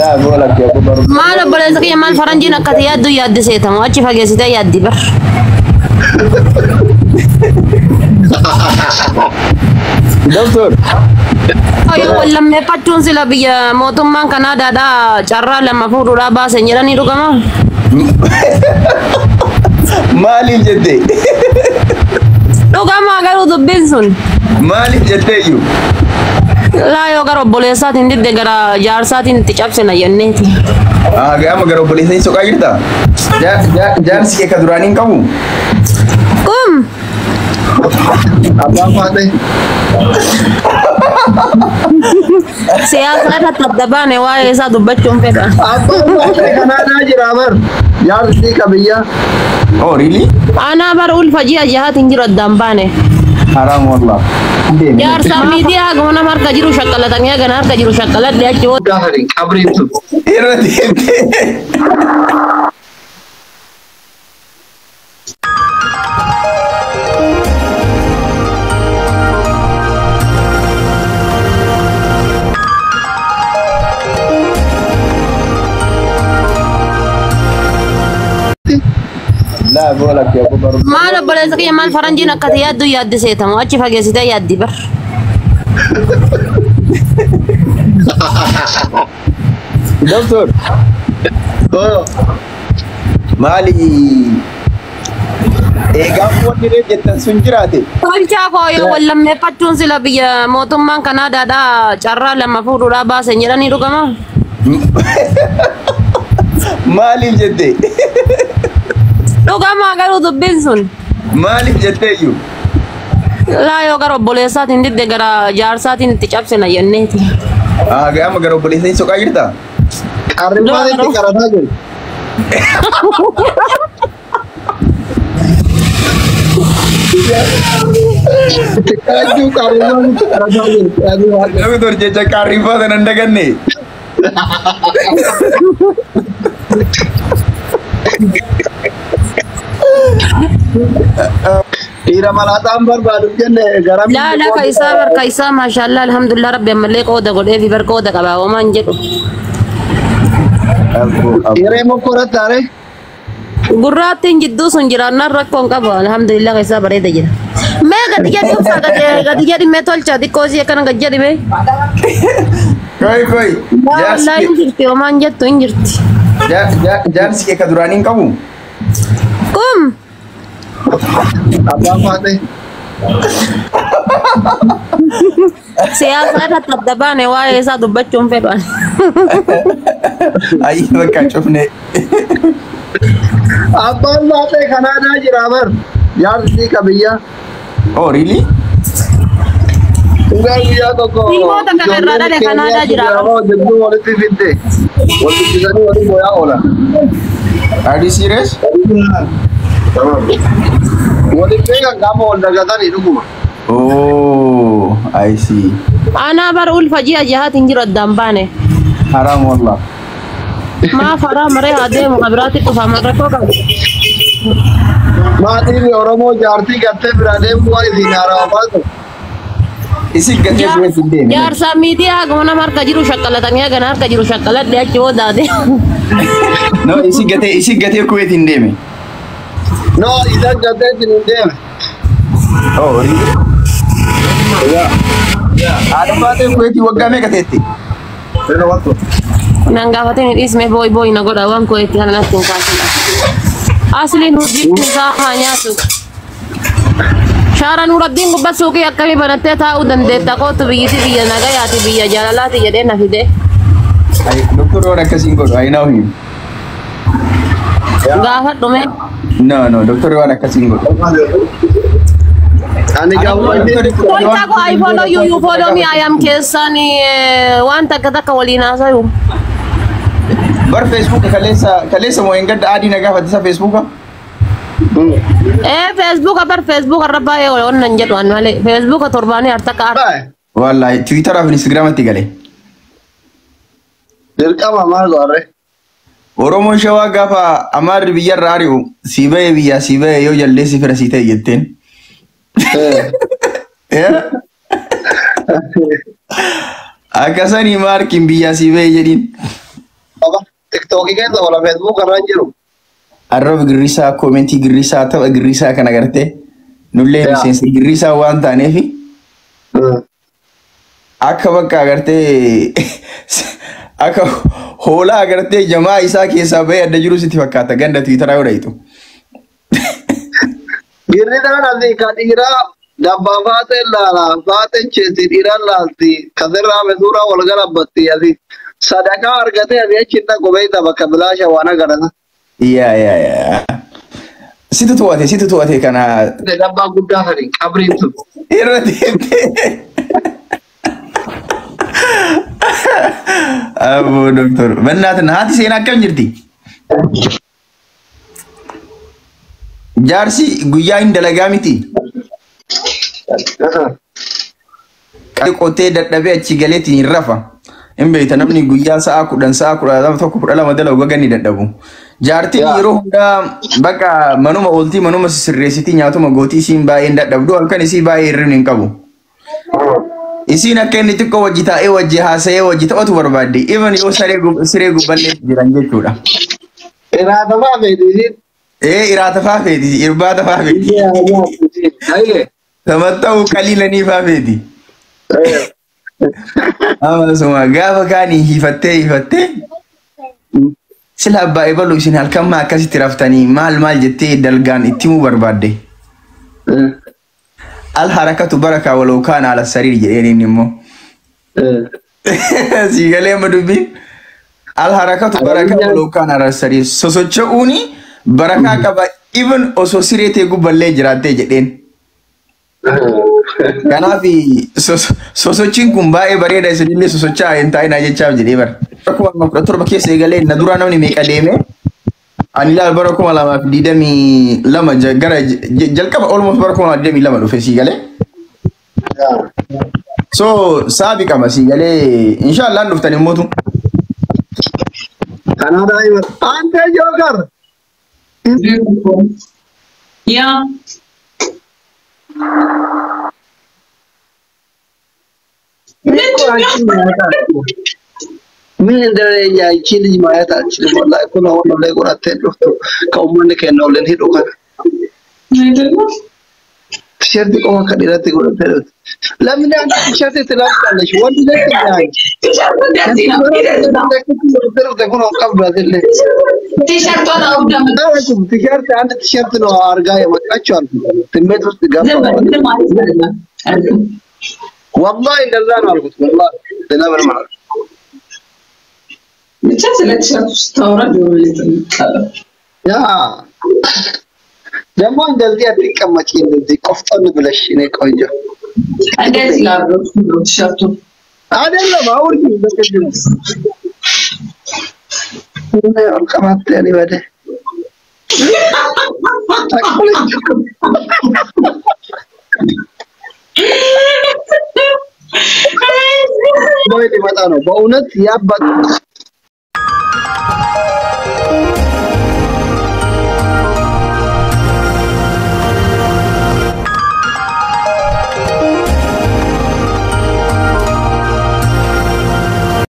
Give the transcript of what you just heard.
Laa boola kee abbaa barumsa. Maal obboleessa kiyya maal faranjiin akkati yaaddu yaaddi seetamu achi fageessitee yaaddi bar. Doktor. Yoo wal lammeeffachuun sila biyya mootummaan Kanaadaadhaa carraa lama fuudhuudhaa baasen jedhanii dhugama. Maaliif jettee? Dhugamaa garuu dubbiin sun. Maaliif jettee iyyuu? Laa yoo gara obboleessaatiin didde gara jaarsaatiin itti cabsina jenneeti. Ah, amma gara obboleessa hin soqaa jirta? Jaarsi kee ka duraanii hin qabu? Kum Abbaan faatee. Siyaasa irratti adda baane waa'ee isaa dubbachuun fedha. Abbaan faatee Kanaadaa jira bar. Jaarsi qabiyyaa. Oh, really? Anaa bar ulfa ji'a jahaatiin jiru addaan baane. Haram wallah. Jaarsaa miidiyaa haguma nama harka jiru shaqqalatanii hagana harka jiru shaqqaladhe achi booda. Gaafadhi qabriin sun. Irra deemtee. Laa boola kee abbaa barumsa. Maal obboleessa kiyya maal faranjiin akkati yaaddu yaaddi seetamu achi fageessitee yaaddi bar. Doktor. Oo. Maali eegaan wanni reef jettan sun jiraate? Tolchaa koo yoo wal lammeeffachuun sila biyya mootummaan Kanaadaadhaa carraa lama fuudhuudhaa baasen jedhanii dhugama. Maaliif jettee? Dhugamaa garuu dubbiin sun. Maaliif jettee iyyuu? Laa yoo gara obboleessaatiin didde gara jaarsaatiin itti cabsina jenneeti. Ah, amma gara obboleessa hin soqaa jirta? Qarriffaan itti qarataa jiru. Itti qarachuu qarriffaan itti qarataa jiru. Doktor jecha qaarriffaa sana hin daganne. Dhiira malaaxaan barbaadu jenne gara Laa laa ka isaa bar ka isaa maashaallah alhamdulillah rabbi ammallee qooda godhee fi bar qooda qabaa homaan jedhu. Dhiiree mokkoratti are. Gurraattiin jidduu sun jiraannaan rakkoon qabu alhamdulillah ka isaa bareeda jira. Mee gadi jedhi obsaa gadi jedhi mee tolcha xiqqoo isii akkana gadi jedhi mee. Koi koi. Laa wallaahi hin jirti homaan jettu hin jirti. Jaarsi kee ka duraanii hin qabu? Kum Abbaan faatee. Siyaasa irratti adda baane waa'ee isaa dubbachuun fedhu ani. Ayi bakka cufne. Abbaan faatee Kanaadaa jira bar. Jaarsi qabiyyaa. Oh, really? Dhugaa guyyaa tokko. Dhiirota kana irraa dhale Kanaadaa jira. Jidduu walitti fidde. Wal dubbisanii waliin boo'aa oolan. Are you serious? Waliin beekan qaama wal dagatanii dhuguma. Oh, I see. Anaa bar ulfa ji'a jahaatiin jiru addaan baane. Haram wallah. Maaf haraa maree haa deemu ka biraatti dhufa rakkoo qabu. Maatiin Oromoo jaartii gartee biraa deemu waan isin haarawaa baasu. Isin gatee du'eef hin deemne. Jaarsaa miidiyaa haguma nama harka jiru shaqqalatanii hagana harka jiru shaqqaladhe achi booda adeemu. No, isin gatee Kuwait hin deeme. No, isaan gartee isin hin deeme. Oh, really? Haadha baatee Kuwait waggaa meeqa teetti? Nan gaafatee ni dhiisme booy booy na godha waan koo itti kana natti hin kaasin. Asliin hojii isaa haa nyaatu. Shaara Nuuraddiin gubbaa suuqii akkamii banattee taa'uu dandeetta kootu biyyiti biyya nagayaati biyya jaalalaati jedhee na fide. Ay, doktor waan akkasiin godhu, I know him. Gaafadhu mee. No, doktor waan akkasiin godhu. Ani gaafuma inni Tolchaa koo I follow you, you follow me, I am keessaan waan takka takka waliin haasayu. Bar Facebook kaleessa moo hin gadda adii na gaafate isa Facebooka? Ee Facebook bar Facebook irra baay'ee ol nan jedhu an malee Facebook torbaanii hartakka arga. Wallahi Twitter fi Instagram itti gale. Dirqama maal godharre? Oromoon Shawaa gaafa Amaarri biyyarraa ari'u si bahee biyyaa si bahee yoo jallee si fira si ta'e jetteen. Eh? Akkasanii maarkiin biyyaa si bahee jedhiin. Tiktookii keessa oola Feesbuuk irra hin jiru. Arraba girrisaa, koomentii girrisaa, tapha girrisaa kana gartee nullee miseensa girrisaa waan taaneef akka bakka agartee akka hoolaa agartee jamaa isaa keessaa bahee adda jiru sitti fakkaata ganda tiwiitaraa yoo dhayitu. Girrisaan asii ka dhiiraa dabbaa faateen laala faateen cheessi dhiiraan laalti kasirraa suuraa wal galabbatti asii sadaqaa argatee asii achi hin dhaqu beekta bakka bilaasha waan agarata. Yaa yaa yaa. Situ to'ate situ to'ate kana. Dabbaa guddaa sani qabriin sun. Irra deemtee. Aboo doktor. Bannaatin haati seenaa akkam jirti? Jaarsi guyyaa hin dalagaa miti. Qotee dadhabee achi galeetiin hin rafa. Hin beekta namni guyyaa sa'a 10 sa'a 11 12 dalagu gaga ni dadhabu. Jaartiin yeroo hundaa bakka manuma ooltii manuma sirreessitii nyaatuma gootii isiin baay'ee hin dadhabdu halkan isii baay'ee hirribni hin qabu. Isiin akka inni xiqqoo wajji taa'ee wajji haasa'ee wajji taphatu barbaadde. Even yoo siree gubballee jiran jechuudha. Iraatafaa feeti isiin. Ee iraatafaa feeti irbaatafaa feeti. Tamatta'uu qaliilanii faa feeti. Amasuma gaafa kaanii hiifattee hiifattee sila abbaa ebalu isin halkan maa akkasitti raftanii maal maal jettee dalgaan itti himuu barbaadde. Al harakatu barakaa walau kaana ala sariir jedheen inni immoo. Sii galee amma dubbiin. Al harakatu barakaa walau kaana ala sariir sosocho'uuni barakaa qaba even osoo siree ta'e gubballee jiraattee jedheen. Kanaaf sosochiin kun baay'ee bareeda isinillee sosochaa hin taa'inaa jechaaf jedhee bara. Bara 2017 keessa eegalee na duraa namni meeqa deeme ani ilaal bara 2022 gara jalqaba almost bara 2022 dhufe sii galee. So saabi qaba sii galee inshaallah dhuftan immootu. Kanaadaa hima. Antee Jookar. yaa ምን እንደኛ ይቺ ልጅ ማየት አልችልም። ወላሂ kun አሁን ላይ qorattee dhuftu ka uummanni keenya waliin hidhu kana. አይደለም Tisheertii qofa akka dhiiratti godhattee dhuftu. Lamni አንድ ቲሸርት ትለብሳለች ወንድ ልጅ ነች። ቲሸርቱ እንደዚህ ነው dhufte kun qabdu asillee. ቲሸርቷን አውርዳ ቲሸርት አንድ ቲሸርት ነው አድርጋ የመጣችው አልኩት። ስሜት ውስጥ ገባ። ዝም በል ምንም አልኩህ። ወላሂ እንደዛ ነው አልኩት። ወላሂ ሌላ ምንም አላልኩም። ብቻ ስለ ቲሸርቱ ስታወራ ጆሮ ላይ ያ ደግሞ እንደዚህ አትቀመጪ፣ እንደዚህ ቆፍጠን ብለሽ እኔ ቆንጆ እንደዚህ ላድርገው ቲሸርቱ አይደለም አውርጂ በቅድም እኔ አልቀማት ያኔ ወደ ሊመጣ ነው በእውነት ያባት